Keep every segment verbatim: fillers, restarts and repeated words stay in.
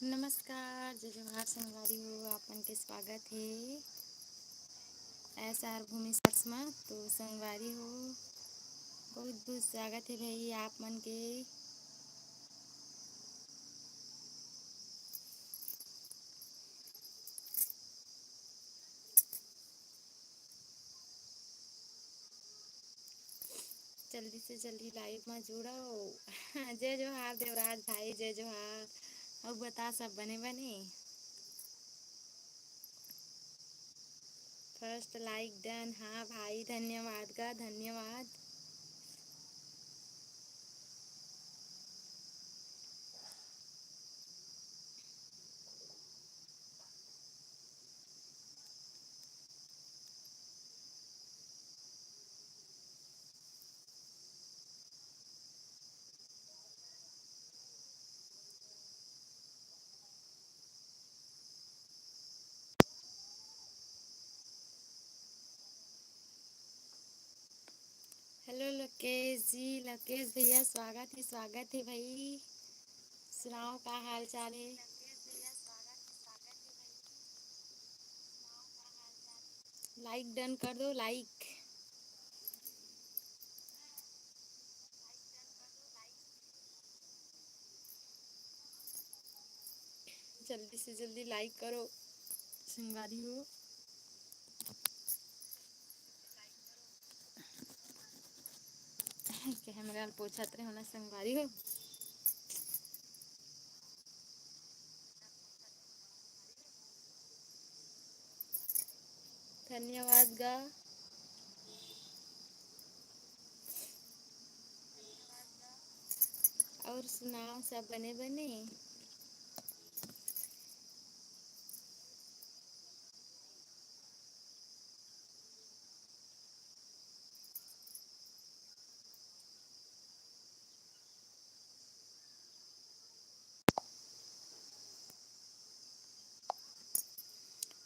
नमस्कार, जय जोहार संगवारी हो, आप मन के स्वागत हे एस आर भूमि सर्च म। तो संगवारी हो, बहुत बहुत स्वागत हे भाई आप मन के। जल्दी से जल्दी लाइव में जुड़ो। जय जोहार देवराज भाई, जय जोहार। अउ बता, सब बने बने? फर्स्ट लाइक डन। हाँ भाई, धन्यवाद गा, धन्यवाद। हेलो लकेश जी, लकेश भैया, स्वागत हे, स्वागत हे भाई। सुनाओ, का हाल चाल हे? लाइक डन कर दो, लाइक। जल्दी से जल्दी लाइक करो संगवारी हो। कैमरा ल पोछत रहे हो ना संगवारी हो। धन्यवाद गा। और सुनाओ, सब बने बने?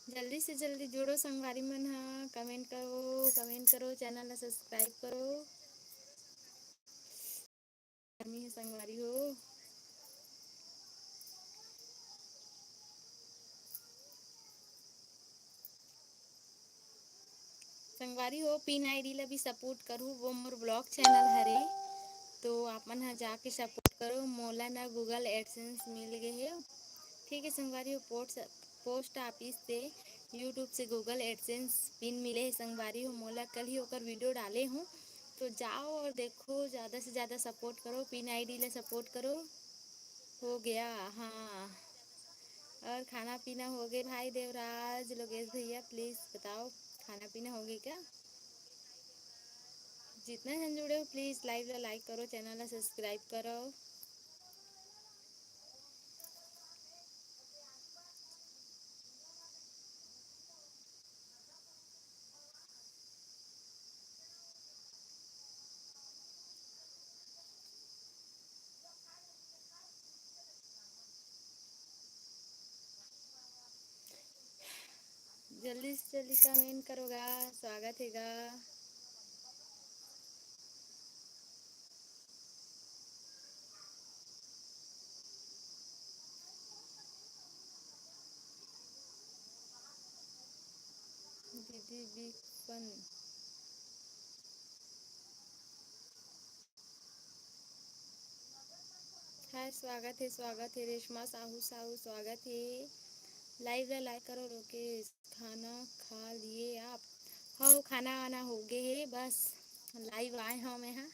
जल्दी से जल्दी जुड़ो संगवारी मन हा, कमेंट करो, कमेंट करो, चैनल ला सब्सक्राइब करो। गर्मी हे संगवारी हो। संगवारी हो, पिन आईडी ला भी सपोर्ट करू, वो मोर ब्लॉग चैनल हरे, तो आप मन ह जाके सपोर्ट करो। मोला ना गूगल एडसेंस मिल गए हे, ठीक है संगवारी हो। पोस्ट पोस्ट ऑफिस से यूट्यूब से गूगल एडसेंस पिन मिले हे संगवारी हो मोला, कल ही ओकर वीडियो डाले हूँ, तो जाओ और देखो, ज़्यादा से ज़्यादा सपोर्ट करो, पिन आईडी ला सपोर्ट करो। हो गया, हाँ। और खाना पीना हो गए भाई देवराज, लोकेश भैया, प्लीज बताओ, खाना पीना हो गए क्या? जितना जन जुड़े हो, प्लीज लाइव ला लाइक करो, चैनल ला सब्सक्राइब करो। जल्दी से जल्दी कमेंट करो गा, स्वागत हे गा। दीदी बिग फन। हाय, स्वागत हे, स्वागत हे रेशमा साहू, साहू, स्वागत हे। लाइव ला लाइक करो लोकेश। खाना खा लिए आप? हव, खाना वाना हो गए हे, बस लाइव आए हव मैं हा।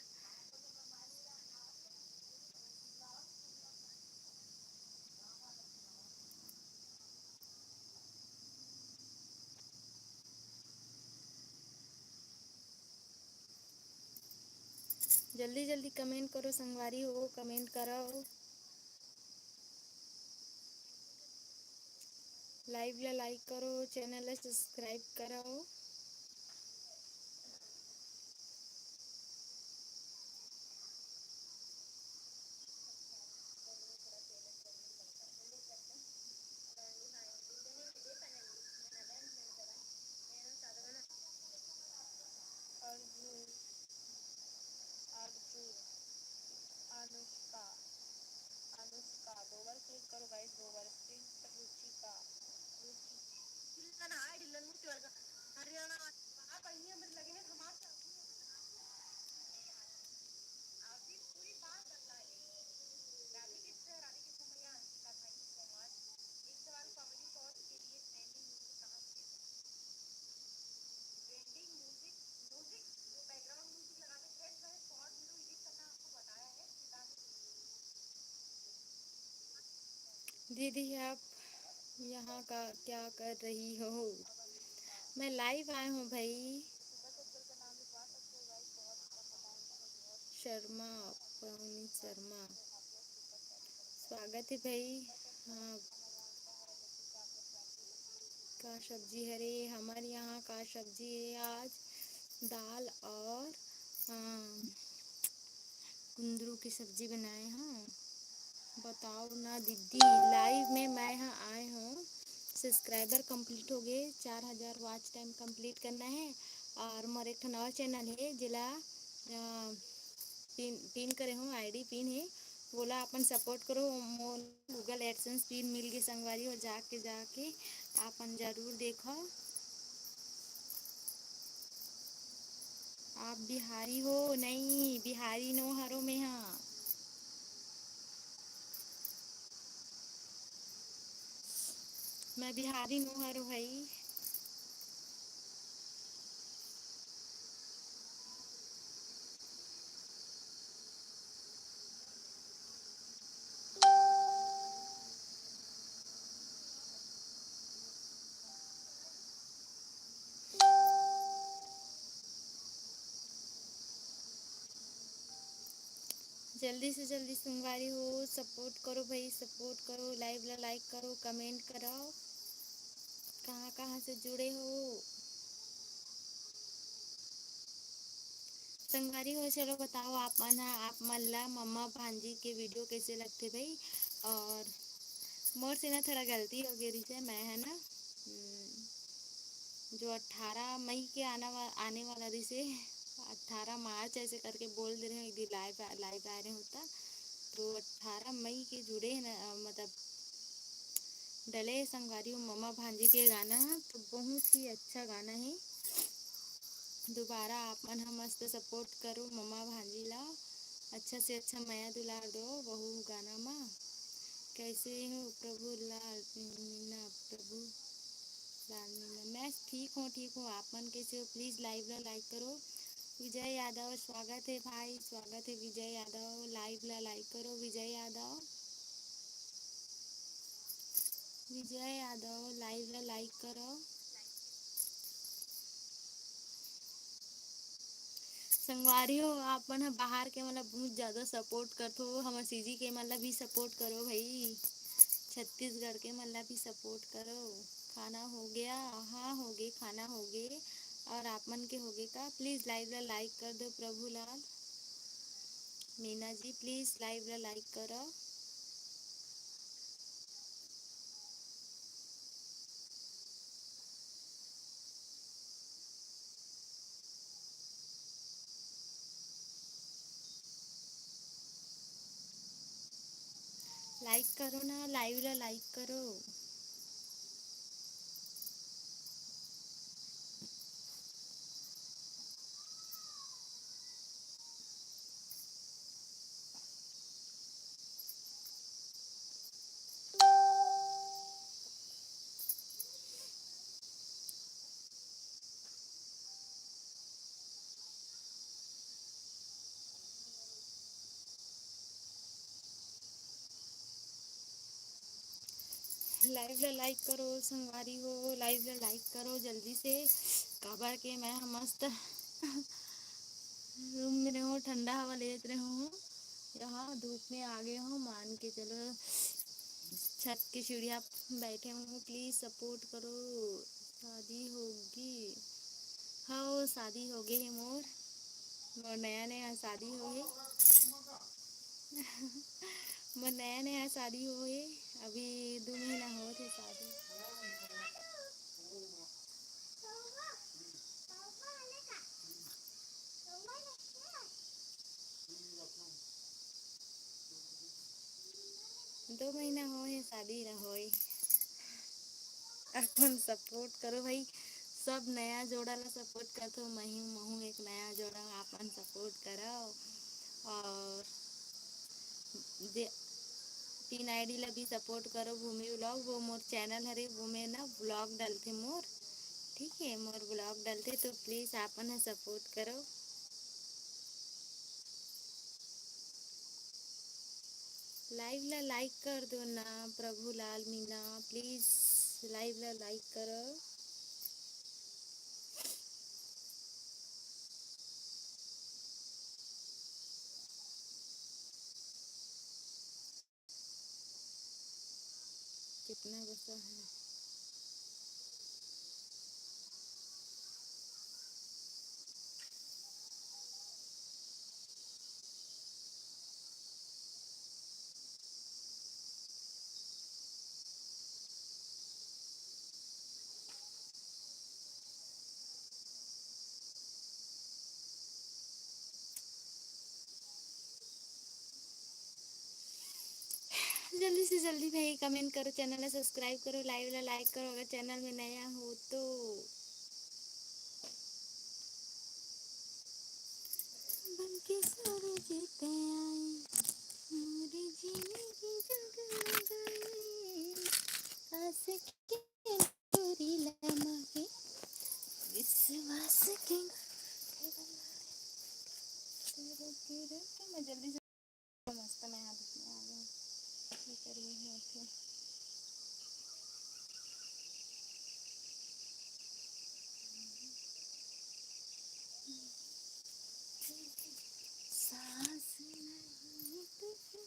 जल्दी जल्दी कमेंट करो संगवारी हो, कमेंट करो। लाइव ला लाइक करो, चैनल ला सब्सक्राइब करो। अर्जुन, अर्जुन, अनुष्का, अनुष्का, गोबर क्लिक करो गाइस, गोबर। दीदी, आप यहाँ का क्या कर रही हो? मैं लाइव आए हूँ भाई। शर्मा, पवनी शर्मा, स्वागत है भाई। हाँ, का सब्जी हरे? हमारे यहाँ का सब्जी है आज? दाल और, अम, कुंदरू की सब्जी बनाए हैं। बताओ ना दीदी, लाइव में मैं यहाँ आए हूँ, सब्सक्राइबर कंप्लीट हो गए, चार हज़ार वॉच टाइम कंप्लीट करना है। और मोर एक ठो नवा चैनल है, जेला, अ, पिन, पिन करे हूँ, आईडी पिन है, वोला अपन सपोर्ट करो। मोर गूगल एडसेंस पिन मिल गए संगवारी हो, जाके, जाके अपन जरूर देखो। आप बिहारी हो? नहीं, बिहारी नो हरो में हाँ। मैं बिहारी नो हरो भाई। जल्दी से जल्दी संगवारी हो, सपोर्ट करो भाई, सपोर्ट करो, लाइव ला लाइक करो, कमेंट करो, कहाँ कहाँ से जुड़े हो संगवारी हो। चलो बताओ आप मन हा, आप मन ला मम्मा भांजी के वीडियो कैसे लगते भाई। और मोर से ना थोड़ा गलती हो गई रही से, मैं है ना, हम्म, जो अठारह मई के आना वा-, आने वाला रही से, अठारह मार्च ऐसे करके बोल दे रहे हैं, एक दिन लाइव आ, लाइव आ रहे होता, तो अठारह मई के जुड़े हैं ना, अ, मतलब डले संगवारी हो ममा भांजी के गाना ह, तो बहुत ही अच्छा गाना है। दोबारा आप मन ह मस्त सपोर्ट करो ममा भांजी ला, अच्छा से अच्छा मया दुलार दो वहू गाना मा। कैसे हो प्रभु लाल मीना, प्रभु लाल मीना? मैं ठीक हूँ, ठीक हूँ, आप मन कैसे हो? प्लीज लाइव ला लाइक करो। विजय यादव स्वागत है भाई, स्वागत है विजय यादव। लाइव ला लाइक करो विजय यादव। विजय यादव लाइव ला लाइक करो। संगवारी हो, आप मन ह बाहर के मन ला बहुत ज्यादा सपोर्ट करथो, हमर सीजी के मन ला भी सपोर्ट करो भाई, छत्तीसगढ़ के मन ला भी सपोर्ट करो। खाना हो गया? हाँ हो गे, खाना हो गे। और आप मन के हो गे का? प्लीज लाइव ला लाइक कर दो प्रभुलाल। मीना जी प्लीज लाइव ला लाइक करो। लाइक करो ना, लाइव ला लाइक करो। लाइव ला लाइक करो संगवारी हो, लाइव ला लाइक करो जल्दी से, काबर के मैं ह मस्त रूम में रहूँ, ठंडा हवा लेत रहूँ। यहाँ धूप में आ गए हो, मान के चलो छत के सीढ़िया बैठे हो। प्लीज सपोर्ट करो। शादी होगी? हाँ, शादी हो गई है मोर। मोर नया नया शादी हो हे। मोर नया नया शादी हो हे, अभी दो महीना होत हे शादी। दो महीना हो हे शादी ला होए। अपन सपोर्ट करो भाई, सब नया जोड़ा ला सपोर्ट करथो। महू महू एक नया जोड़ा, अपन सपोर्ट करो। और जे पिन आईडी ला भी सपोर्ट करो, भूमि व्लॉग, वो मोर चैनल हरे, वो में ना व्लॉग डलथे मोर, ठीक है, मोर व्लॉग डलथे, तो प्लीज आपन ह सपोर्ट करो। Live ला like कर दो ना प्रभुलाल मीना, please live ला like करो। कितना गुस्सा है। जल्दी से जल्दी भाई comment करो, channel ला subscribe करो, live ला like करो अगर channel में नया हो तो। बन के सूरज ते आई, मोर जिंदगी जगमगाए, आस के अंजोरी ला माहे, विश्वास के मैं जल्दी से मस्त मैं हाथ में आ गया। ये करिए, ये होते। सांस नहीं तुझको।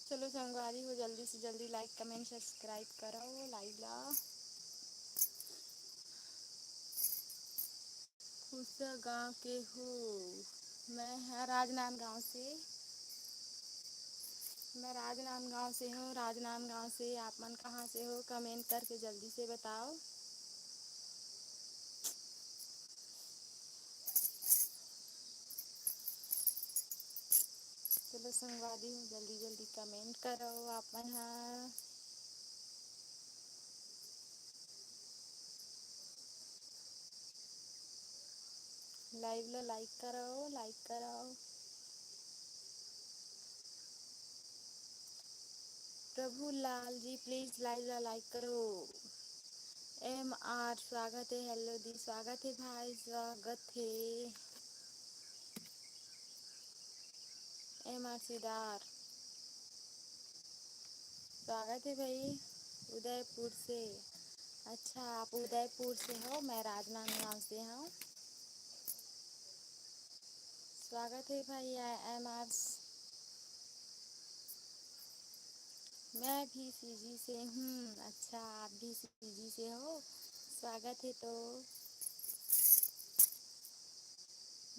चलो संगवारी हो, जल्दी से जल्दी like, comment, subscribe करो live ला। खुसा गांव के हो? मैं ह राजनांदगांव से। मैं राजनांदगांव से हूँ। राजनांदगांव से आप मन कहाँ से हो, comment करके जल्दी से बताओ। चलो संगवारी हो, जल्दी जल्दी comment करो आप मन ह। Live ला like करो, like करो। प्रभु लाल जी please live ला like करो। एम आर स्वागत है, hello दी स्वागत है भाई, स्वागत है। एम आर सिदार स्वागत है भाई, उदयपुर से। अच्छा, आप उदयपुर से हो, मैं राजनांदगांव से हूँ। स्वागत है भाई, एम आर। मैं भी सीजी से हूँ। अच्छा, आप भी सीजी से हो, स्वागत है। तो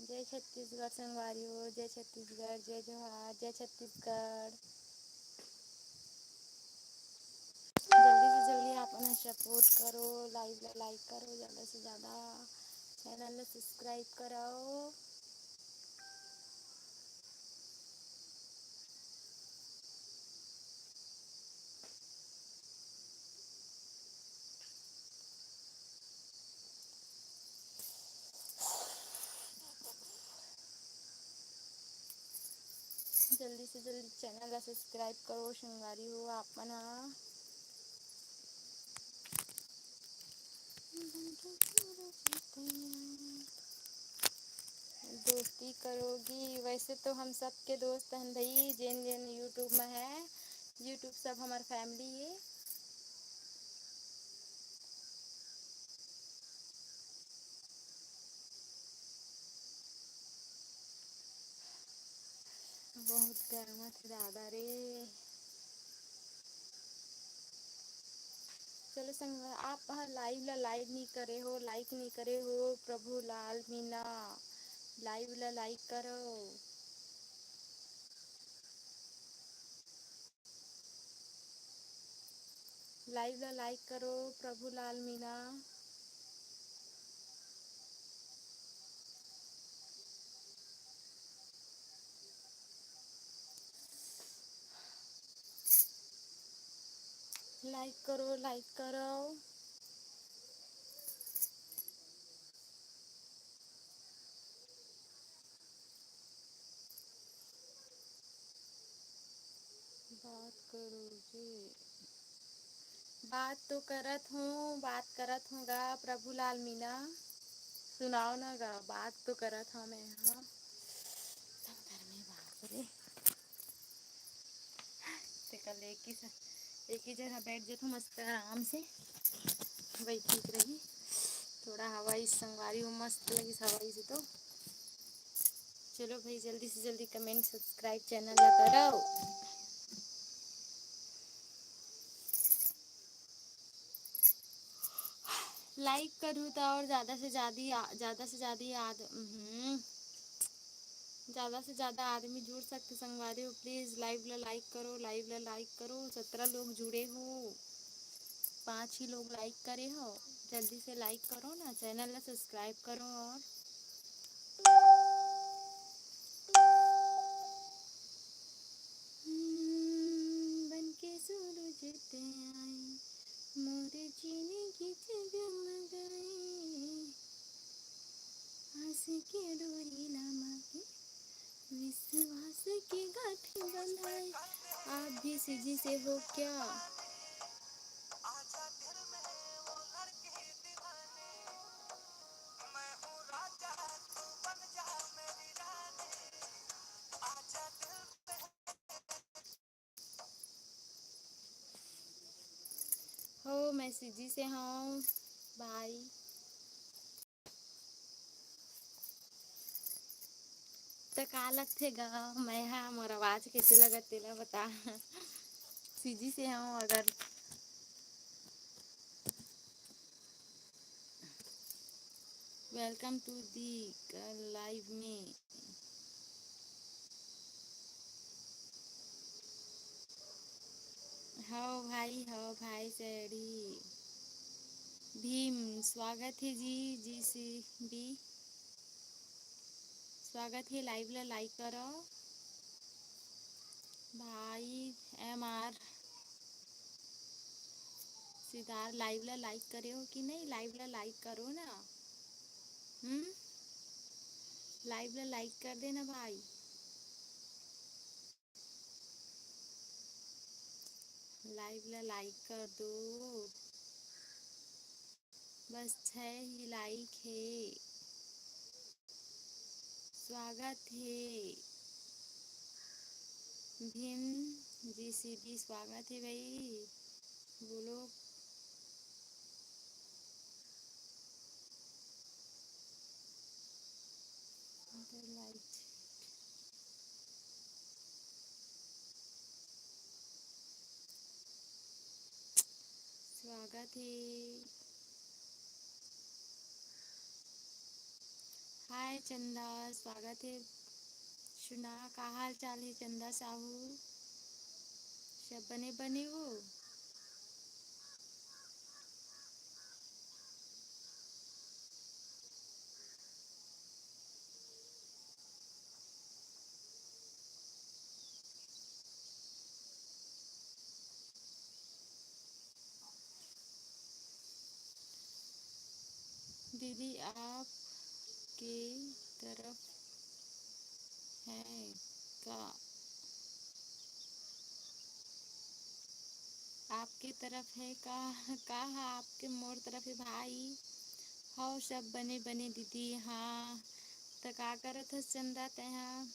जय छत्तीसगढ़ संगवारी हो, जय छत्तीसगढ़, जय जोहार, जय छत्तीसगढ़। जल्दी से जल्दी आप मन support करो, live ला like करो, ज़्यादा से ज़्यादा channel ला subscribe करो। जल्दी से जल्दी channel ला subscribe करो संगवारी हो आप मन ह। दोस्ती करोगी, वैसे तो हम सबके दोस्त हन भाई, जेन जेन YouTube में है, YouTube सब हमार family है। बहुत गर्म थे दादा रे। चलो संग, आप ह live ला like नहीं करे हो, like नहीं करे हो, प्रभु लाल मीना live ला like करो। Live ला like करो प्रभुलाल मीना। Like करो, like करो। बात करो जी। बात तो करत हूँ, बात करत हूँ गा प्रभुलाल मीना, सुनाओ ना गा, बात तो करत हूँ मैं, हाँ। सब घर में बाप रे। तेकर ले एक ही स-, एक ही जगह बैठ जथो मस्त आराम से, वही ठीक रही। थोड़ा हवा इस संगवारी वो मस्त लगी हवा इसे तो। चलो भाई, जल्दी से जल्दी comment, subscribe channel ला करो। Like करूँ तो और ज़्यादा से ज़्यादा आ-, ज़्यादा से ज़्यादा आद-, हम्म, ज़्यादा से ज़्यादा आदमी जुड़ सकते संगवारी हो। Please live ला like करो, live ला like करो। सत्रह लोग जुड़े हो, पाँच ही लोग like करे हो। जल्दी से like करो ना, channel ला subscribe करो। और हम्म, बन के सूरज ते आई, मोर जिंदगी जगमगाई। आस के डोरी ला मांगे, विश्वास के गांठ बंधाई। आप भी सीजी से हो क्या? हो, मैं सीजी से हूँ भाई। त का लगथे गा, मैं हा, मोर आवाज कैसे लगत तेला बता। सीजी से हूँ अगर। Welcome to the live में। हव भाई, हव भाई, चढ़ी। भीम, स्वागत हे जी, जीसीबी। स्वागत हे, live ला like करो। भाई एमआर सितार, live ला like करे हो कि नहीं? Live ला like करो ना। हम्म, live ला like कर देना भाई। Live ला like कर दो। बस छह ही like हे। स्वागत हे भीम जीसीबी, स्वागत हे भाई। बोलो। स्वागत हे। हाय चंदा, स्वागत हे। सुना, का हाल चाल हे चंदा साहू? सब बने बने हो? दीदी, आपके तरफ है का? आपके तरफ है का? का हा आपके मोर तरफ है भाई? हव, सब बने बने दीदी। हाँ, त का करत हस चंदा तैं हा?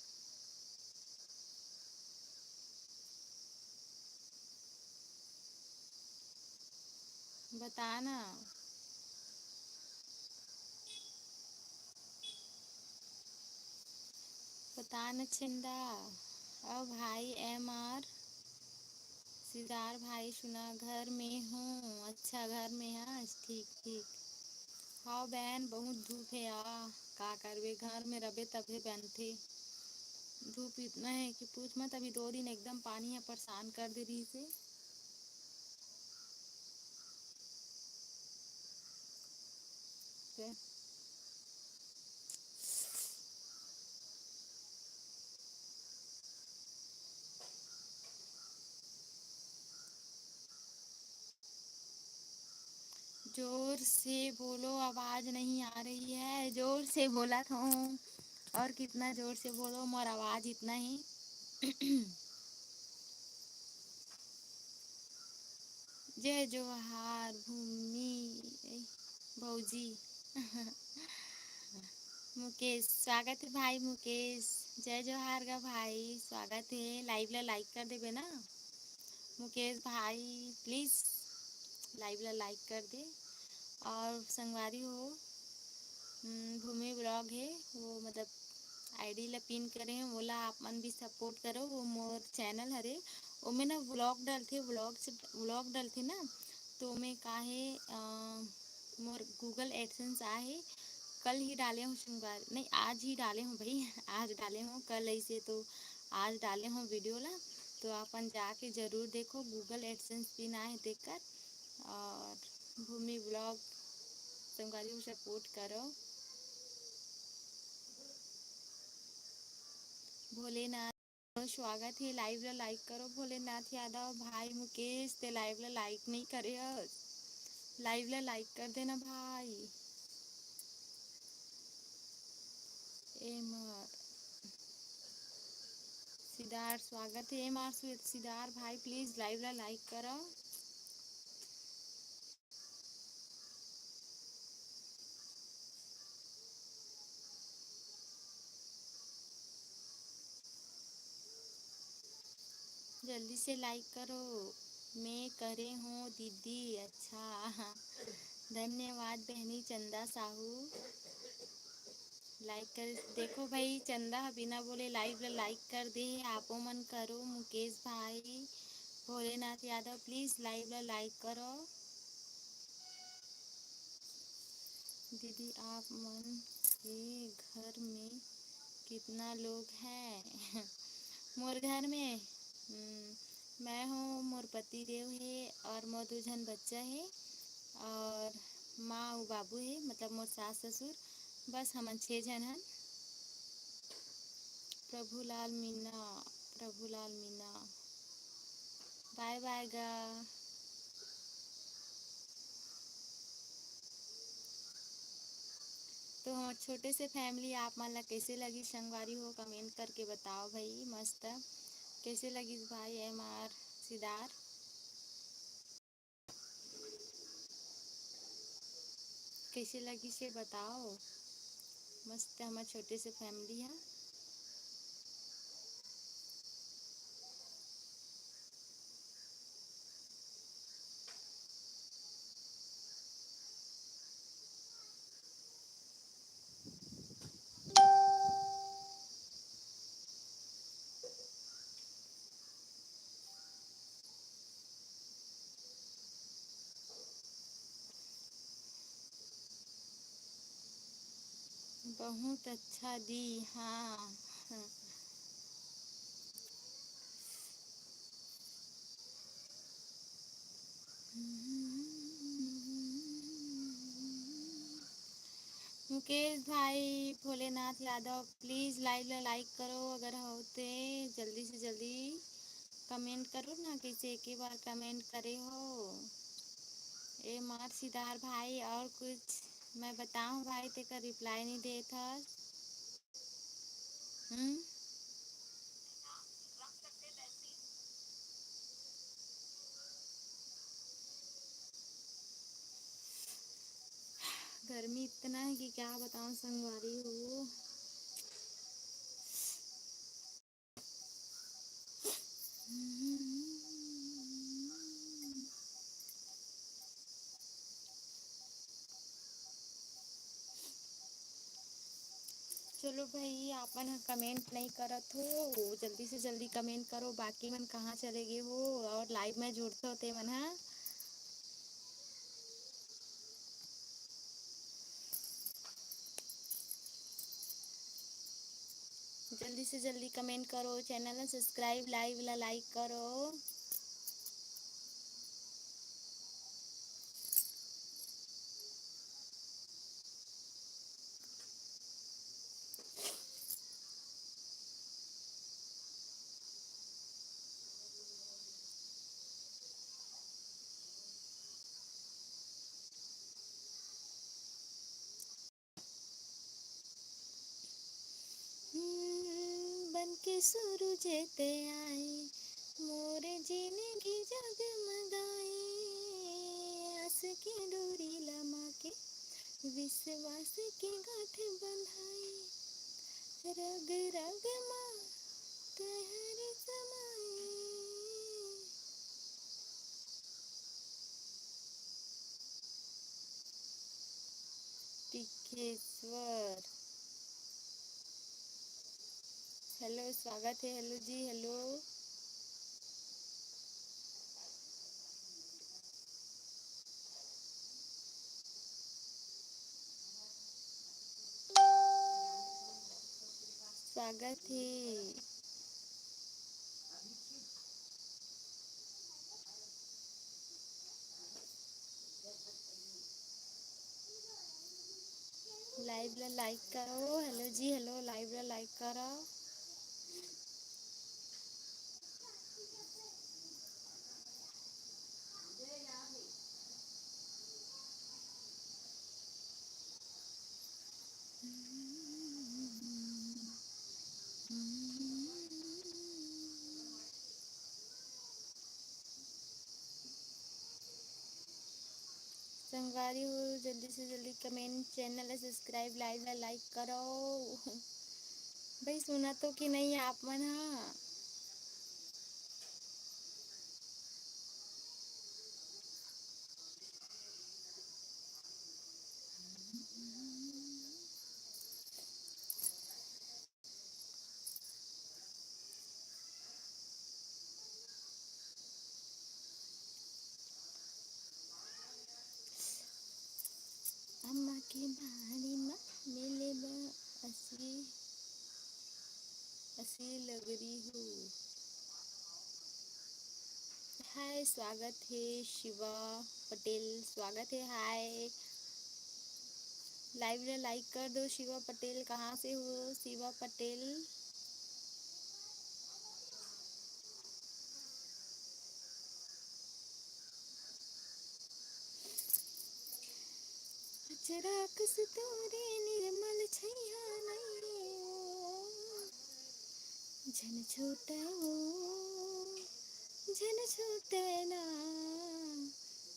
बता ना, बता ना चंदा। अउ भाई एम आर सिदार भाई सुना, घर में हूँ। अच्छा, घर में हस, ठीक ठीक। हाँ बहन, बहुत धूप हे आ, का करबे, घर में रबे तभे बनथे। धूप इतना हे कि पूछ मत, अभी दो दिन एकदम पानी ह परेशान कर दे रहिस हे। जोर से बोलो, आवाज नहीं आ रही है। जोर से बोलत हूँ, और कितना जोर से बोलो, मोर आवाज इतना ही। जय जोहार भूमि, ए, भौजी। मुकेश, स्वागत हे भाई मुकेश। जय जोहार गा भाई, स्वागत हे। Live ला like कर देबे ना मुकेश भाई, please live ला like कर दे। और संगवारी हो, हम्म, भूमि vlog हे, वो मतलब ID ला pin करे हे, वोला आप मन भी support करो। वो मोर channel हरे, ओमे ना vlog डलथे, vlog से, vlog डलथे ना, तो ओमे का हे, अ, मोर Google AdSense आए हे, कल ही डाले हूँ संगवारी, नहीं, आज ही डाले हूँ भाई, आज डाले हूँ, कल ऐसे तो आज डाले हूँ video ला, तो आप मन जाके जरूर देखो, Google AdSense pin आए हे तेकर। और भूमि vlog संगवारी हो, support करो। भोलेनाथ, स्वागत हे, live ला like करो। भोलेनाथ यादव, भाई मुकेश, ते live ला like नहीं करे हस, live ला like कर देना भाई। एम आर सिदार, स्वागत हे। एम आर सु-, सिदार भाई, please live ला like करो। जल्दी से like करो, मैं करे हूँ दीदी। अच्छा, धन्यवाद बहनी चंदा साहू। Like कर, देखो भाई, चंदा ह बिना बोले live ला like कर दे हे। आपो मन करो, मुकेश भाई, भोलेनाथ यादव, please live ला like करो। दीदी, आप मन के घर में कितना लोग हैं? मोर घर में, हम्म, मैं हूँ, मोर पति देव हे और मोर दू झन बच्चा हे और माँ अउ बाबू हे, मतलब मोर सास ससुर, बस हमन छे झन हन। प्रभुलाल मीना, प्रभुलाल मीना, bye bye गा। तो हमर छोटे से family आप मन ला कैसे लगिस संगवारी हो, comment करके बताओ भाई। मस्त कैसे लगिस भाई एम आर सिदार? कैसे लगिस हे बताओ। मस्त हमर छोटे से family हा। बहुत अच्छा दी, हाँ। मुकेश भाई, भोलेनाथ यादव, please live ला like करो, अगर हो ते जल्दी से जल्दी comment करो ना, कैसे एक ही बार comment करे हो। एम आर सिदार भाई, और कुछ मैं बताऊं भाई, तेकर reply नहीं देत हस। हम्म? गर्मी इतना है कि क्या बताऊं संगवारी हो। चलो भाई, आप मन ह comment नहीं करत हो, जल्दी से जल्दी comment करो, बाकी मन कहाँ चले गए हो और live में जुड़ते हो ते मन ह। जल्दी से जल्दी comment करो, channel ला subscribe, live ला like करो। हम्म, बन के सूरज ते आए, मोर जिंदगी जगमगाए। के गांठ बंधाई, रग रग मा तहरी समाई। टिकेश्वर, हेलो, स्वागत हे। हेलो जी, हेलो। स्वागत हे। Live ला like करो। हेलो जी, हेलो, live ला like करो। संगवारी हो, जल्दी से जल्दी comment, channel ला subscribe, live ला like करो। भाई, सुना तो कि नहीं आप मन हा? अम्मा के बाड़ी मा मिले बा असी, असी लगरी हो। हाय, स्वागत हे शिवा पटेल, स्वागत हे। हाय, live ला like कर दो। शिवा पटेल, कहाँ से हो शिवा पटेल? अचरा कस तोरे निर्मल छैया नइये ओ, झन छूटे ओ, झन छूटे ना,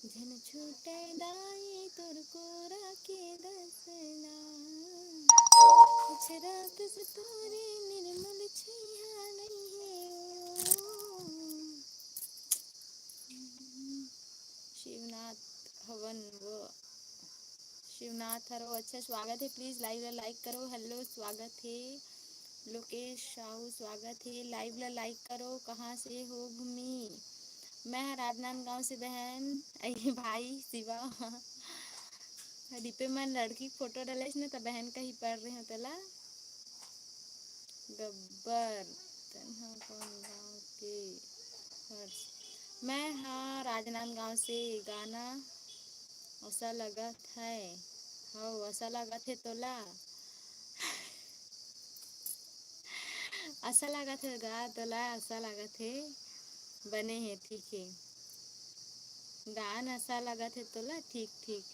झन छूटे ना ये तोर कोरा के दसना। अचरा कस तोरे निर्मल छैया नइये ओ। शिवनाथ हवन वो, शिवनाथ हरो, अच्छा स्वागत हे। Please live ला like करो। हेलो, स्वागत हे। लोकेश साहू, स्वागत हे। Live ला like करो। कहाँ से हो भूमि? मैं ह राजनांदगांव से बहन। अरे भाई शिवा, रिपे मन लड़की के photo डालेस न, त बहन कही पड़ रहे हो तला। गब्बर, तन ह कौन गाँव के हर्ष? मैं ह राजनांदगांव से। गाना असा लगत है, हव, असा लगत है तोला। असा लगत है गा तोला, असा लगत है। बने है, ठीक है। गान असा लगत है तोला, ठीक, ठीक।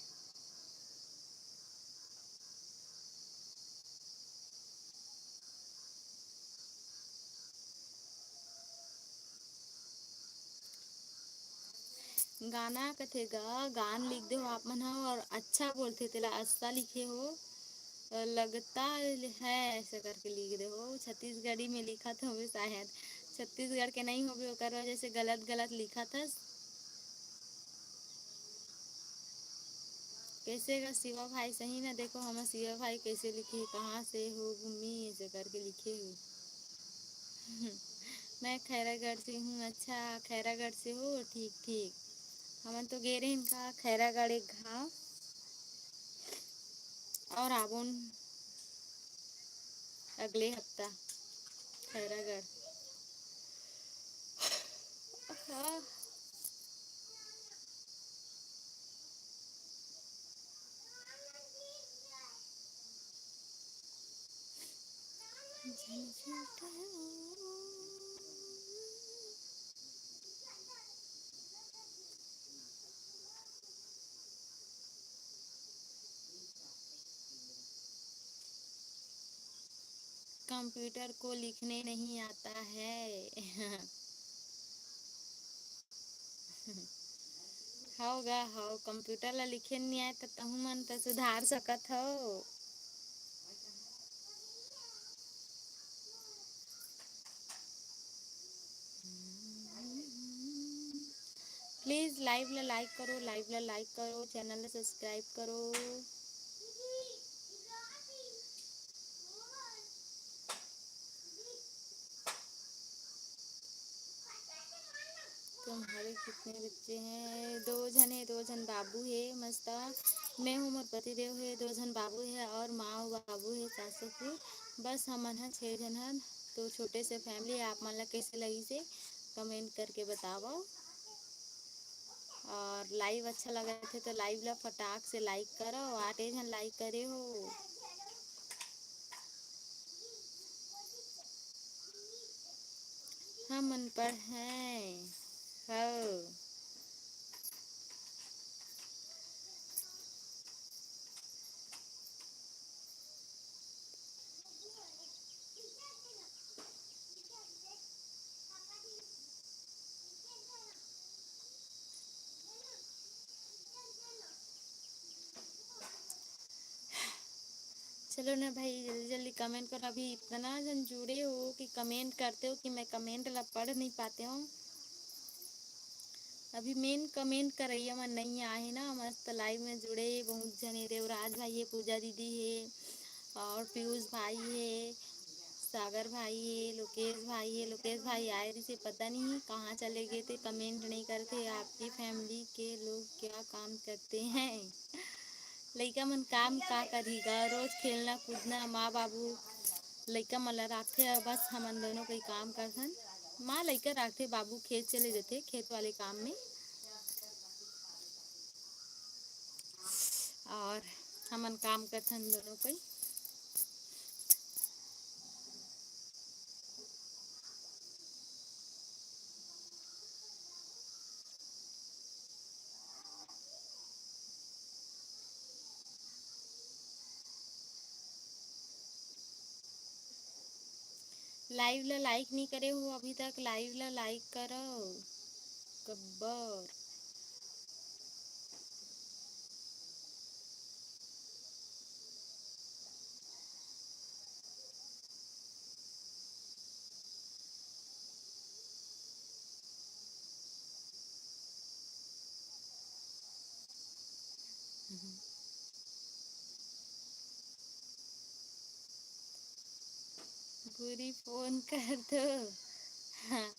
गाना कथे गा, गान लिख दे हो आप मन ह, और अच्छा बोलथे, तेला अच्छा लिखे हो, लगता है ऐसा करके लिख दे हो। छत्तीसगढ़ी में लिखत होबे शायद, छत्तीसगढ़ के नहीं होबे, ओकर वजह से गलत गलत लिखत हस। कैसे गा शिवा भाई, सही ना? देखो हम शिवा भाई कैसे लिखे, कहाँ से हो भूमि, ऐसे करके लिखे हो। मैं खैरागढ़ से हूँ। अच्छा, खैरागढ़ से हो, ठीक ठीक। हमन तो गे रहे इनका खैरागढ़ एक घाव, और आबोन अगले हफ्ता खैरागढ़। हाँ। कंप्यूटर को लिखने नहीं आता है। हव गा, हव, computer ला लिखे नइ आय, त तहू मन त सुधार सकत हव। Please live ला like करो, live ला like करो, channel ला subscribe करो। तुम्हारे कितने बच्चे हैं? दो झन हे, दो झन बाबू हे, मस्त। मैं हूँ, मोर पति देव हे, दो झन बाबू हे और माँ अउ बाबू हे, सास ससुर। बस हमन ह छः झन हन, तो छोटे से family। आप मन ला कैसे लगिस हे, comment करके बतावव। और live अच्छा लगत हे तो live ला फटाक से like करव। आठे झन like करे हो। हमन पढ़े हव। चलो ना भाई, जल्दी जल्दी comment करो। अभी इतना झन जुड़े हो कि comment करते हो कि मैं comment ला पढ़ नहीं पाते हूँ। अभी main comment करइया मन नहीं आए ना, मस्त live में जुड़े बहुत झन हे। देवराज भाई हे, पूजा दीदी हे, और पीयूष भाई हे, सागर भाई हे, लोकेश भाई हे। लोकेश भाई आए रिहिसे, पता नहीं कहाँ चले गए थे, comment नहीं करते। आपकी family के लोग क्या काम करते हैं? लइका मन काम का करही गा, रोज खेलना कूदना, माँ बाबू लइका मन ला राखथे, अउ बस हमन दोनों कोई काम करथन। माँ लइका राखथे, बाबू खेत चले जथे, खेत वाले काम में, और हमन काम करथन दोनों कोई। Live ला like नहीं करे हो अभी तक, live ला like करो। गब्बर। पूरी फोन कर दो। हाँ,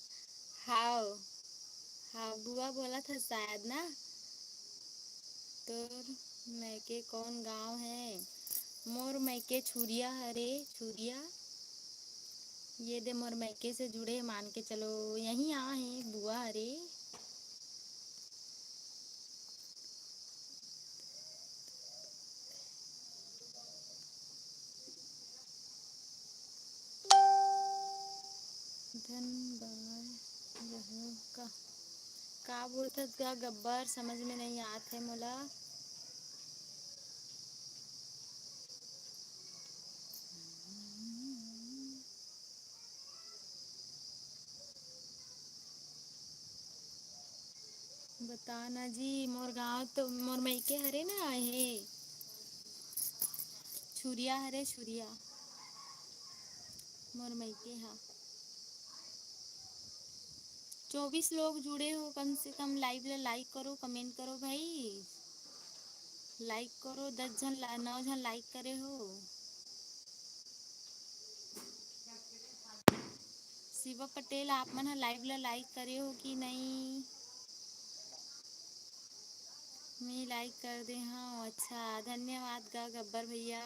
हाव, हाँ, बुआ बोलत हस शायद ना। तोर मइके कौन गांव हे? मोर मइके छुरिया हरे, छुरिया। ये दे मोर मइके से जुड़े मान के चलो, यहीं आ हे बुआ हरे। धनबाद रहो का? का बोलथस गा गब्बर, समझ में नहीं आत हे मोला। बता ना जी, मोर गांव तो मोर मइके हरे ना, हे छुरिया हरे, छुरिया मोर मइके हा। चौबीस लोग जुड़े हो, कम से कम live ला like करो, comment करो भाई, like करो। दस झन ला-, नौ झन like करे हो। शिवा पटेल, आप मन ह live ला like करे हो कि नहीं? मैं like कर दे हव। अच्छा, धन्यवाद गा गब्बर भैया।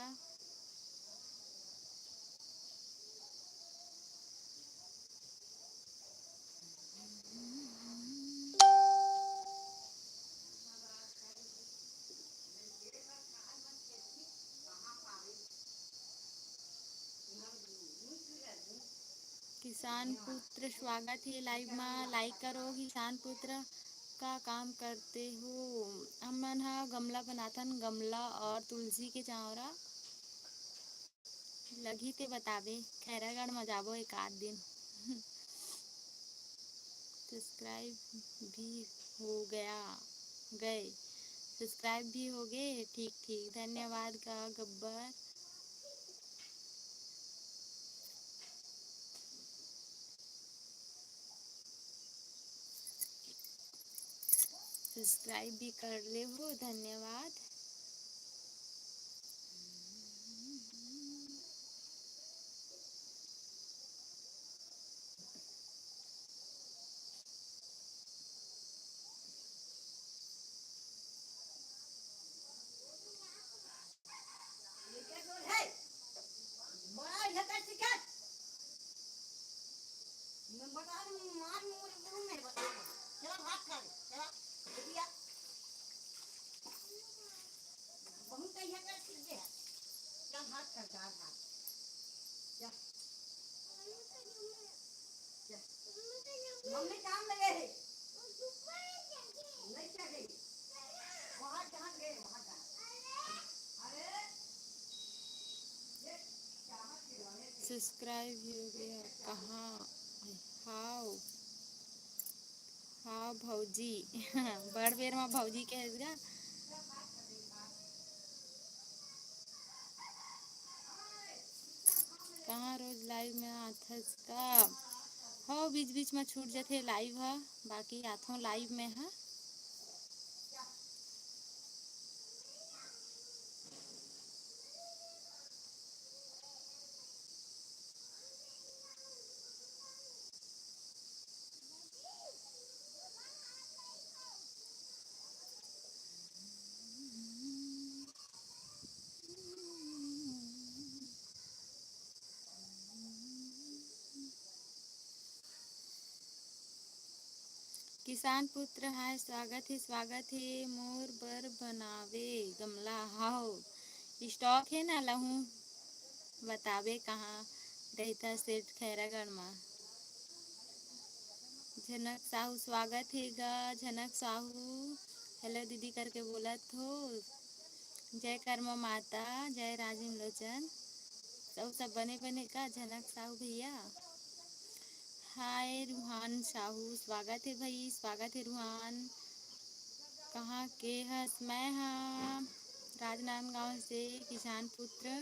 किसान पुत्र, स्वागत हे live मा। Like करो किसान पुत्र। का काम करते हो? हमन ह गमला बनाथन, गमला और तुलसी के चांवरा। लगही ते बताबे, खैरागढ़ म जाबो एक आध दिन। Subscribe भी हो गया। गए, subscribe भी हो गए। ठीक ठीक, धन्यवाद गा गब्बर। Subscribe भी कर ले हो, धन्यवाद। Subscribe हो गया कहाँ? हाव, हाव भौजी। बड़ बेर मा भौजी कहेस गा। कहाँ रोज live में आथस का? हो, बीच बीच में छूट जथे live ह, बाकी आथों live में ह। किसान पुत्र हाय, स्वागत हे, स्वागत हे। मोर बर बनावे गमला, हाव, stock हे ना लहू, बताबे कहाँ रहिता सेठ खैरागढ़ मा। झनक साहू, स्वागत हे गा झनक साहू। Hello दीदी करके बोलत हो। जय कर्मा माता, जय राजीव लोचन। सब, सब बने बने का झनक साहू भैया? हाय रूहान साहू, स्वागत हे भाई, स्वागत हे रूहान। कहाँ के हस? मैं हा राजनांदगांव से, किसान पुत्र।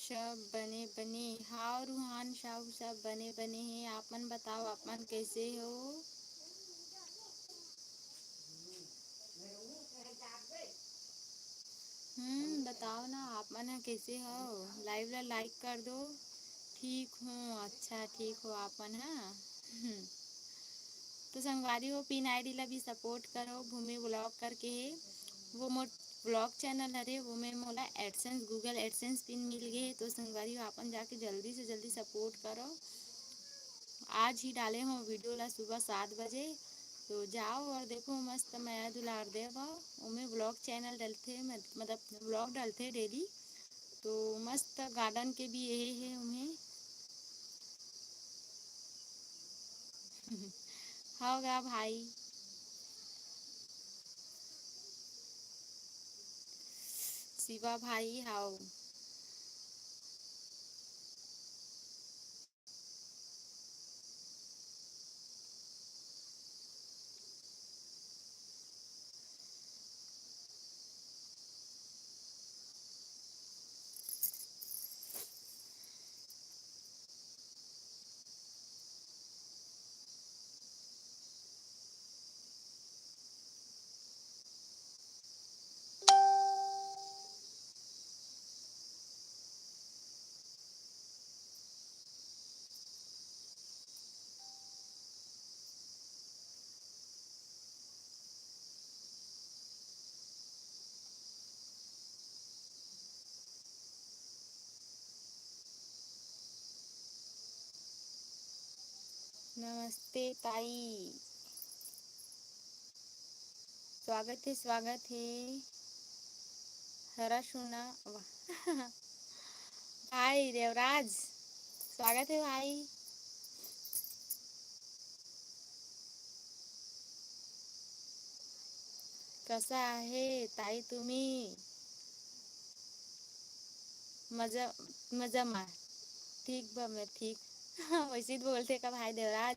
सब बने बने। हाव रूहान साहू, सब बने बने हे। आप मन बताओ, आप मन कैसे हो? हम्म, बताओ ना, आप मन ह कैसे हो? Live ला like कर दो। ठीक हूँ, अच्छा, ठीक हो आप मन ह। हम्म। तो संगवारी हो, पिन ID ला भी support करो, भूमि vlog करके हे, वो मोर vlog channel हरे, वो में मोला AdSense, Google AdSense पिन मिल गए हे। तो संगवारी हो, आप मन जाके जल्दी से जल्दी support करो। आज ही डाले हो video ला सुबह सात बजे, तो जाओ और देखो, मस्त मया दुलार देव। ओमे vlog channel डलथे, मत-, मतलब vlog डलथे daily, तो मस्त garden के भी यही है उन्हें। हाव गा भाई, शिवा भाई, हाव। नमस्ते ताई, स्वागत हे, स्वागत हे। हरा सुना, वाह। भाई देवराज, स्वागत हे भाई। कसा आहे ताई तुम्ही? मजा, मजा मा। ठीक बा मैं ठीक। वैसे ही बोलथे का भाई देवराज?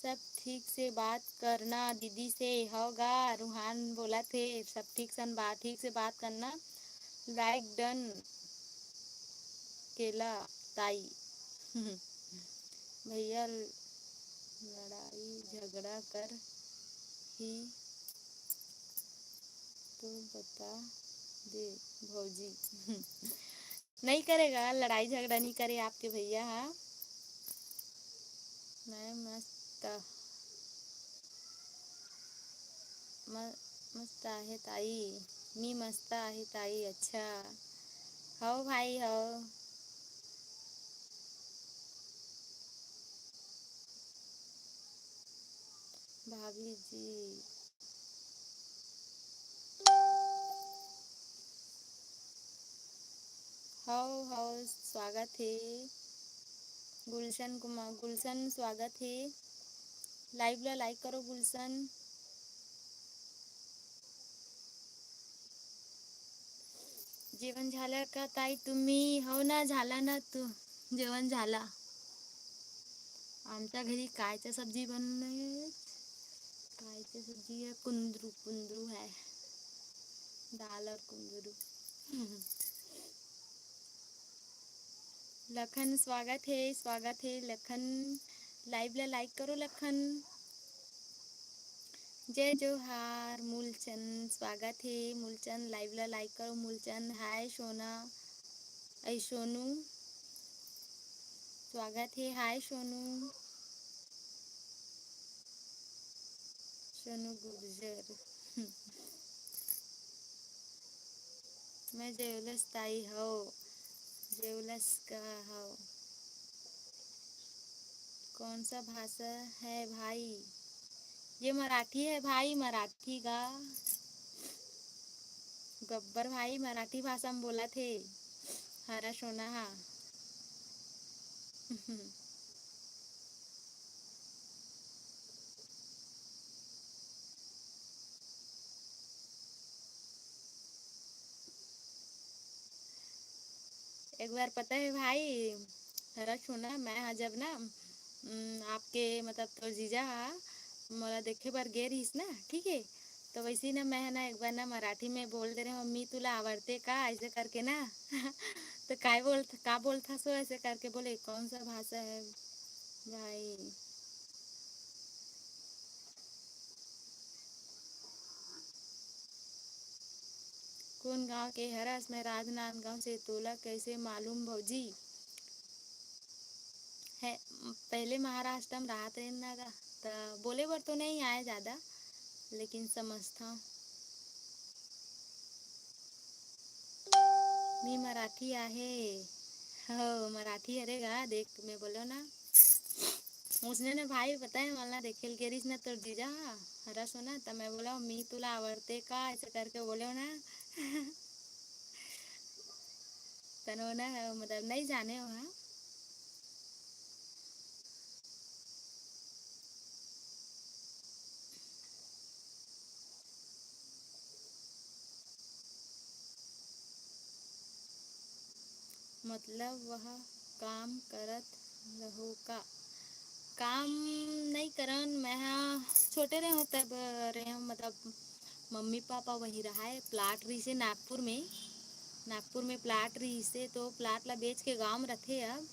सब ठीक से बात करना दीदी से। हो गा, रूहान बोलथे, सब ठीक सन बात, ठीक से बात करना। Like done केला ताई। भैया लड़ाई झगड़ा कर ही तो बता दे भौजी। नहीं करेगा, लड़ाई झगड़ा नहीं करे आपके भैया। हाँ, मैं मस्त, म-, मस्त आहे ताई। मी मस्त आहे ताई। अच्छा, हो भाई हो। भाभी जी, हव हव, स्वागत हे। गुलशन कुमार, गुलशन, स्वागत हे। Live ला like करो गुलशन। जेवन झाला का ताई तुम्ही? हो ना, झाला ना तू, जेवन झाला। आमच्या घरी कायच्या सब्जी बनले? कायच्या सब्जी आहे? कुंदरू, कुंदरू आहे, दाल और कुंदरू। लखन, स्वागत हे, स्वागत हे लखन। Live ला like करो लखन। जय जोहार मूलचंद, स्वागत हे मूलचंद। Live ला like करो मूलचंद। Hi सोना, ऐ सोनू, स्वागत हे। Hi सोनू, सोनू गुर्जर। मैं जेवलस ताई हव, जेवलस का हव। कौन सा भाषा है भाई? ये मराठी है भाई, मराठी का। गब्बर भाई मराठी भाषा में बोलथे। हरा सोना हा। एक बार पता है भाई, हरा सोना, मैं हा जब ना, उम, आपके मतलब तोर जीजा हा मोला देखे बर गे रहिस ना, ठीक है, तो वैसे ही ना मैं ना एक बार ना मराठी में बोल दे रहे हूँ, "मी तुला आवडते का?" ऐसे करके ना। तो काय बोल, का बोलता सो ऐसे करके बोले, "कौन सा भाषा है भाई?" कौन गांव के हरस? मैं राजनांदगांव से। तोला कैसे मालूम भौजी? है, पहले महाराष्ट्र में रहत रहेन ना गा, त बोले बर तो नहीं आए ज्यादा, लेकिन समझता। मी मराठी आहे। हो, मराठी हरे गा, देख मैं बोलो ना। उसने ने भाई पता है, मला देखेल गेरिस ना तोर जीजा हा, हरा सोना, त मैं बोला, "मी तुला आवडते का?" ऐसे करके बोले हो ना। तनो ना, मतलब, नहीं जाने हो, हाँ? मतलब वह काम करत रहो का? काम नहीं करन, मैं हा छोटे रहे हूँ तब रहे हूँ, मतलब मम्मी पापा वहीं रहा है, प्लाट रहिसे नागपुर में, नागपुर में प्लाट रहिसे तो प्लाट ला बेच के गाँव में रथे अब,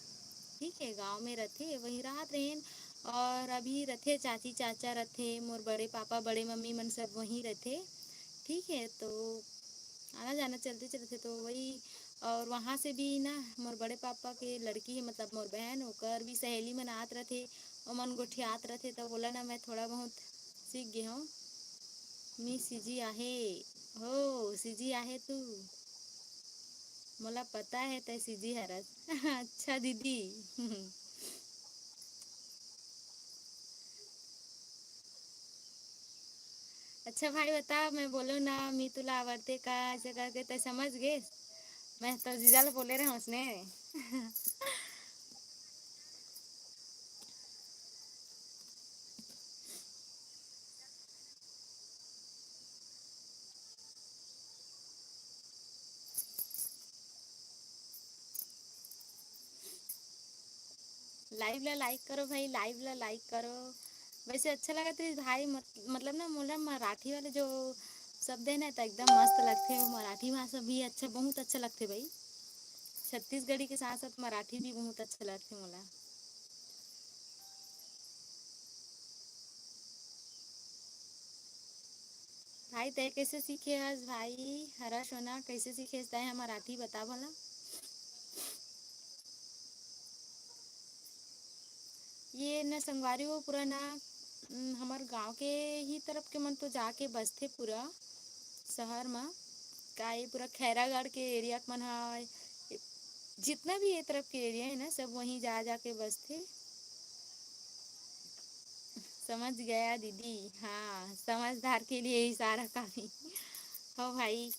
ठीक है, गाँव में रथे, वहीं रहत रहेन। और अभी रथे, चाची चाचा रथे, मोर बड़े पापा बड़े मम्मी मन सब वहीं रथे, ठीक है, तो आना जाना चलते चलते तो वही। और वहाँ से भी ना मोर बड़े पापा के लड़की है, मतलब मोर बहन, ओकर भी सहेली मन आत रथे, ओमन गोठियात रथे, तो बोला ना मैं थोड़ा बहुत सीख गए हूँ। मी सीजी आहे। हो, सीजी आहे तू, मोला पता है तै सीजी हरस। अच्छा दीदी। अच्छा भाई बता, मैं बोलो ना, मी तुला आवड़ते का, ऐसे करके तै समझ गे। मैं तो जीजा ला बोले रहे उसने। Live ला like करो भाई, live ला like करो। वैसे अच्छा लगत रहिस भाई, मत-, मतलब ना, मोला मराठी वाले जो शब्द है ना, तो एकदम मस्त लगथे। वो मराठी भाषा भी अच्छा, बहुत अच्छा लगथे भाई। छत्तीसगढ़ी के साथ साथ मराठी भी बहुत अच्छा लगथे मोला। भाई, तै कैसे सीखे हस भाई? हरा सोना, कैसे सीखे हस तै? हमर आती बता भला। ये न संगवारी हो, पूरा ना, उम, हमर गांव के ही तरफ के मन तो जाके बसथे पूरा शहर म। का ये पूरा खैरागढ़ के एरिया के मन ह, जितना भी ये तरफ के एरिया है ना, सब वहीं जा जाके बसथे। समझ गया दीदी, हाँ, समझदार के लिए इशारा काफी। हो भाई।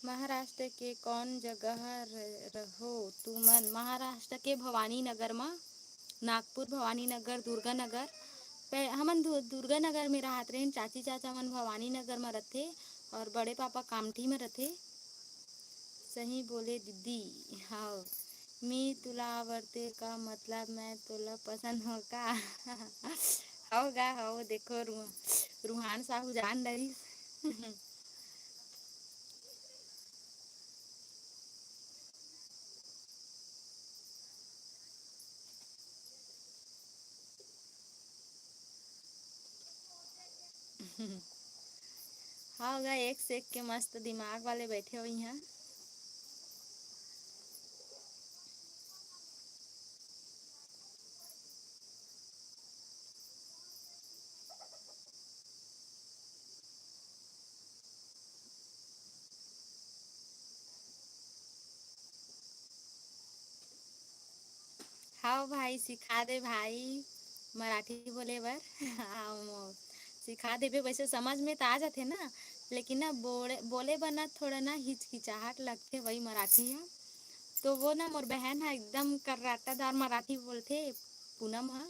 महाराष्ट्र के कौन जगह रहो तुमन? महाराष्ट्र के भवानी नगर म, नागपुर, भवानी नगर, दुर्गा नगर। हमन दुर्गा नगर में रहत रहेन, चाची चाचा मन भवानी नगर में रथे और बड़े पापा कामठी में रथे। सही बोले दीदी। हाँ, मी तुला आवरते का मतलब मैं तोला पसंद हो का? हो गा, हो, देखो, रुहान साहू जान डरिस। हाँ गा, एक से एक के मस्त दिमाग वाले बैठे हुई हैं। हाँ भाई, सिखा दे भाई मराठी बोले बर। हाँ, सिखा देबे। वैसे समझ में तो आ जाथे ना, लेकिन ना बोले, बोले बर ना थोड़ा ना हिचकिचाहट लगथे वही मराठी ह। तो वो ना मोर बहन ह एकदम कर्राटादार मराठी बोलथे, पूनम ह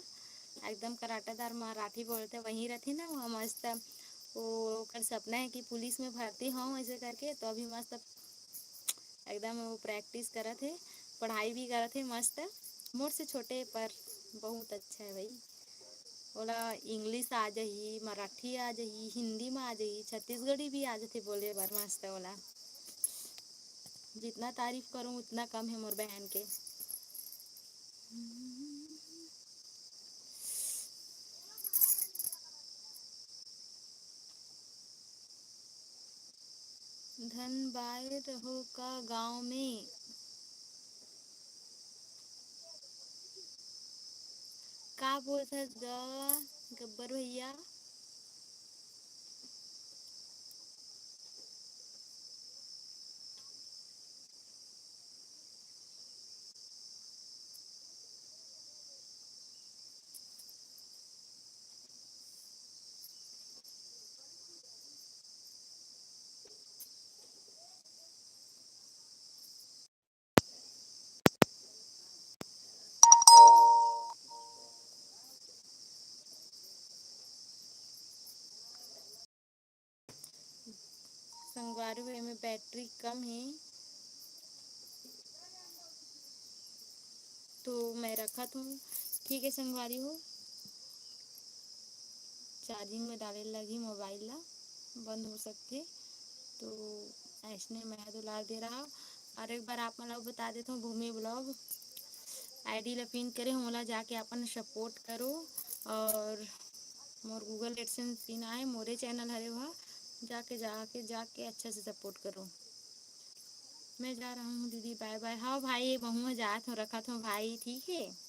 एकदम कर्राटादार मराठी बोलथे, वहीं रथे ना वो मस्त। वो ओकर सपना है कि पुलिस में भर्ती हों ऐसे करके, तो अभी मस्त एकदम वो practice करत हे, पढ़ाई भी करत हे मस्त। मोर से छोटे पर बहुत अच्छा है भाई। ओला English आ जाही, मराठी आ जाही, हिंदी में आ जाही, छत्तीसगढ़ी भी आ जाथे बोले बर मस्त ओला। जितना तारीफ करूँ उतना कम है मोर बहन के। धनबाद रहो का गाँव में? का बोलथस ग गब्बर भैया? संगवारी हो, एमे battery कम हे, तो मैं रखत हूँ। ठीक है संगवारी हो, charging में डाले लगही mobile ला, बंद हो सकथे। तो ऐसने मया दुलार दे रहा। और एक बार आप मन ला बता देथव, भूमि vlog ID ला pin करे हव, ओला जाके अपन support करो। और मोर Google AdSense pin आए, मोरे channel हरे, वह जाके, जाके, जाके अच्छा से support करो। मैं जा रहा हूँ दीदी, bye bye। हाँ भाई, महूँ जात हूँ, रखत हूँ भाई, ठीक है।